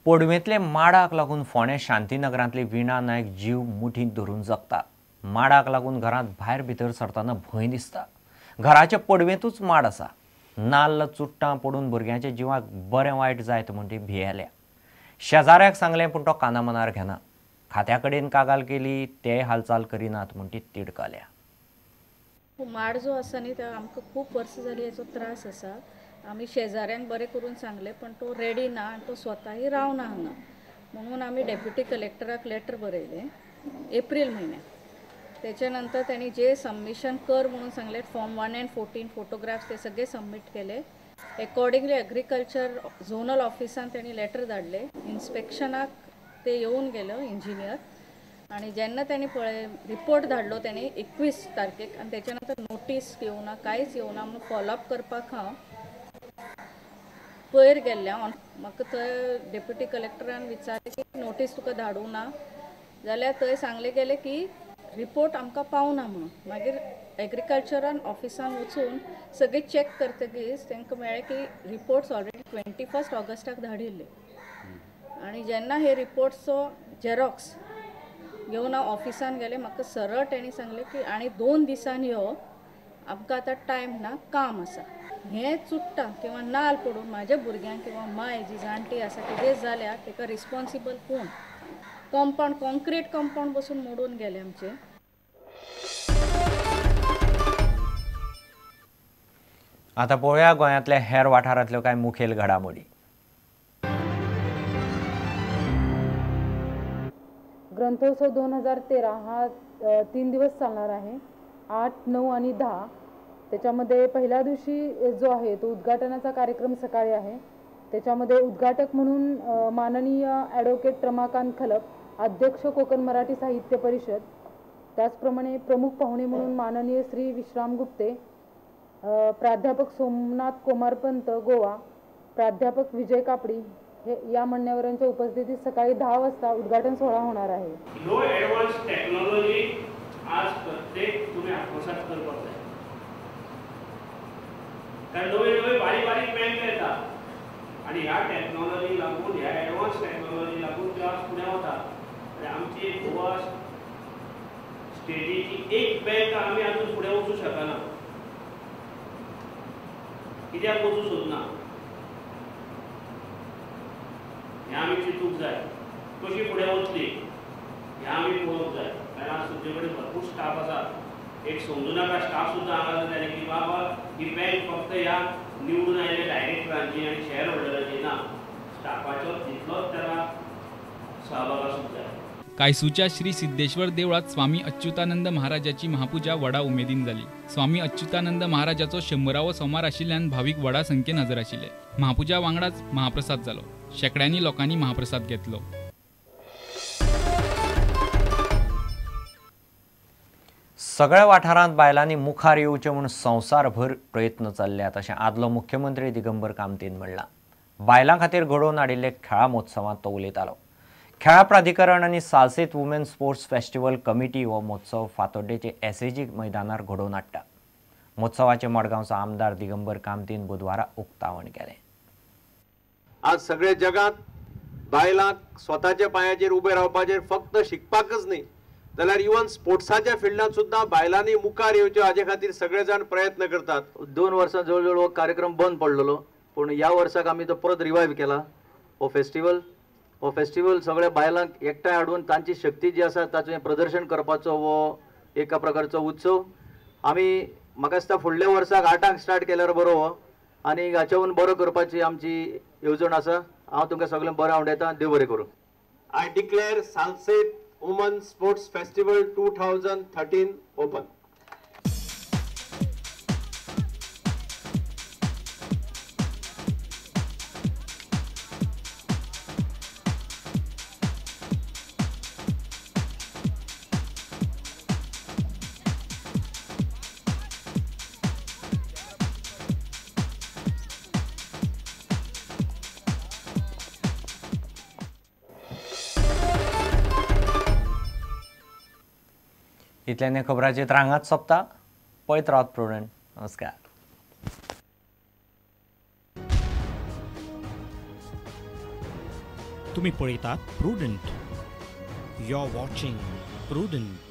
पडवेंतले माडाक लागून फोंडें शांतीनगरांतली वीणा नायक जीव मुठींत धरून जगता। माडाक लागून घरांत भायर भितर सरतना भंय दिसता। घराच्या पडवेंतूच माड आसा। नाल्ल चुट्टां पडून भुरग्यांच्या जिवाक बरें वायट जायत म्हूण ती भियेल्या। शेजाऱ्याक सांगलें पूण तो काना मनार घेना। खात्या कडेन कागाल केली ते हालचाल करिनात म्हूण ती तिडकल्या। माड जो आसा न्ही तो आमकां खूब वर्सां जाली हेचो त्रास आसा। आमी शेजाऱ्यांक बरें करून सांगलें पण तो रेडी ना आनी तो स्वताय रावना हांगा, म्हणून आमी डेप्युटी कलेक्टराक लेटर बरयलें एप्रील म्हयन्याक। त्याच्या नंतर त्यांनी जे सबमिशन कर म्हणून सांगले फॉर्म 1 and 14 photographs ते सगळे सबमिट केले। एकॉर्डिंगली एग्रीकल्चर झोनल ऑफिसान त्यांनी लेटर धाडले, इन्स्पेक्शनाक ते येवन गेले इंजिनियर, आनी जेन्ना त्यांनी पळय रिपोर्ट धाडलो त्यांनी 21 तारखेक आनी त्याच्या नंतर नोटीस येवना कांयच येवना म्हणून फॉलोअप करपाक हांव पयर गेल्लें। म्हाका थंय डेप्युटी कलेक्टरान विचारलें की नोटीस तुका धाडूं ना जाल्यार थंय सांगलें गेलें की रिपोर्ट आमकां पावना म्हणून। मागीर एग्रीकल्चरान ऑफिसान वचून सगळें चॅक करतकीच तांकां मेळ्ळें की रिपोर्ट्स ऑलरेडी 21 ऑगस्टाक धाडिल्ले आनी जेन्ना हे रिपोर्ट्सचो झेरॉक्स घेवन हांव ऑफिसान गेलें म्हाका सरळ तेणी सांगलें की आनी 2 दिसांनी यो, आमकां आतां टायम ना, काम आसा। हें चुट्टां किंवा नाल पडून म्हाज्या भुरग्यांक किंवा माय जी जाणटी आसा कितें जाल्यार ताका रिस्पोन्सिबल कोण? कंपावंड कॉन्क्रीट कंपावंड बसून मोडून गेले आमचे। आतां पळोवया गोंयांतल्या हेर वाठारांतल्यो कांय मुखेल घडामोडी। ग्रंथोत्सव 2013 हा 3 दिवस चालणार आहे, 8, 9 आणि 10। त्याच्यामध्ये पहिल्या दिवशी जो आहे तो उद्घाटनाचा कार्यक्रम सकाळी आहे। त्याच्यामध्ये उद्घाटक म्हणून माननीय ॲडव्होकेट रमाकांत खलप, अध्यक्ष कोकण मराठी साहित्य परिषद, त्याचप्रमाणे प्रमुख पाहुणे म्हणून माननीय श्री विश्राम गुप्ते, प्राध्यापक सोमनाथ कोमारपंत गोवा, प्राध्यापक विजय कापडी हे या मान्यवरांच्या उपस्थितीत सकाळी 10 वाजता उद्घाटन सोहळा होणार आहे। लो एडवान्स टेक्नॉलॉजी आज प्रत्येक तुम्ही आत्मसात करपाक जाय, कारण नवे नवे बारीक बारीक बँक येता आनी ह्या टेक्नॉलॉजी लागून, ह्या एडवान्स टेक्नॉलॉजी लागून त्यो आज फुडें वता। आनी आमची गोवा स्टेटीची एक बँक आमी अजून फुडें वचूं शकना, कित्याक वचूं सोदना हें आमी चिंतूंक जाय। कशी फुडें वतली हें आमी पळोवंक जाय, कारण आज तुमचे कडेन भरपूर स्टाफ आसा। एक समजूं नाका स्टाफ सुद्दां हांगा जाले की बाबा ही बँक फक्त ह्या निवडून आयिल्ल्या डायरेक्टरांची आनी शेअर होल्डरांची ना, स्टाफाचो तितलोच ताका सहभाग आसूंक जाय। कायसूच्या श्री सिद्धेश्वर देवळात स्वामी अच्युतानंद महाराजाची महापूजा व्हडा उमेदीन जाली। स्वामी अच्युतानंद महाराजाचो 100वो सोमार आशिल्ल्यान भावीक व्हडा संख्येन हजर आशिल्ले। महापूजा वांगडाच महाप्रसाद जालो। शेकड्यांनी लोकांनी महाप्रसाद घेतलो। सगळ्या वाठारांत बायलांनी मुखार येवचें म्हूण संवसारभर प्रयत्न चल्ल्यात अशें आदलो मुख्यमंत्री दिगंबर कामतीन म्हणलां। बायलां खातीर घडोवन हाडिल्ले खेळां महोत्सवांत तो उलयतालो। खेळां प्राधिकरण आनी Salcete women sports festival committee हो महोत्सव फातोड्डेचे एसएजी मैदानार घडोवन हाडटा। महोत्सवाचें मडगांवचो आमदार दिगंबर कामतीन बुधवारा उक्तावण केलें। आज सगळे जगात बायलांक स्वताच्या पांयाचेर उबे रावपाचेर फक्त शिकपाकच न्ही जाल्यार इवन स्पोर्ट्साच्या फिल्डांत सुद्दां बायलांनी मुखार येवच्यो हाजे खातीर सगळे जाण प्रयत्न करतात। 2 वर्सां जवळ जवळ हो कार्यक्रम बंद पडलेलो, पूण ह्या वर्साक आमी तो परत रिवायव केला। हो फेस्टिवल सगळ्या बायलांक एकठांय हाडून तांची शक्ती जी आसा ताचें प्रदर्शन करपाचो हो एका प्रकारचो उत्सव। आमी म्हाका दिसता फुडल्या वर्साक 8 स्टार्ट केल्यार बरो हो आनी हाच्याहून बरो करपाची आमची येवजण आसा। हांव तुमकां सगळ्यांक बरें आवडयता। देव बरें करूं। I declare Salcete women sports festival 2013 open. इतल्याने खबरांचे रांगात सोंपता। पळयत रावत प्रुडंट। नमस्कार। तुम्ही पळयतात Prudent. You are watching Prudent.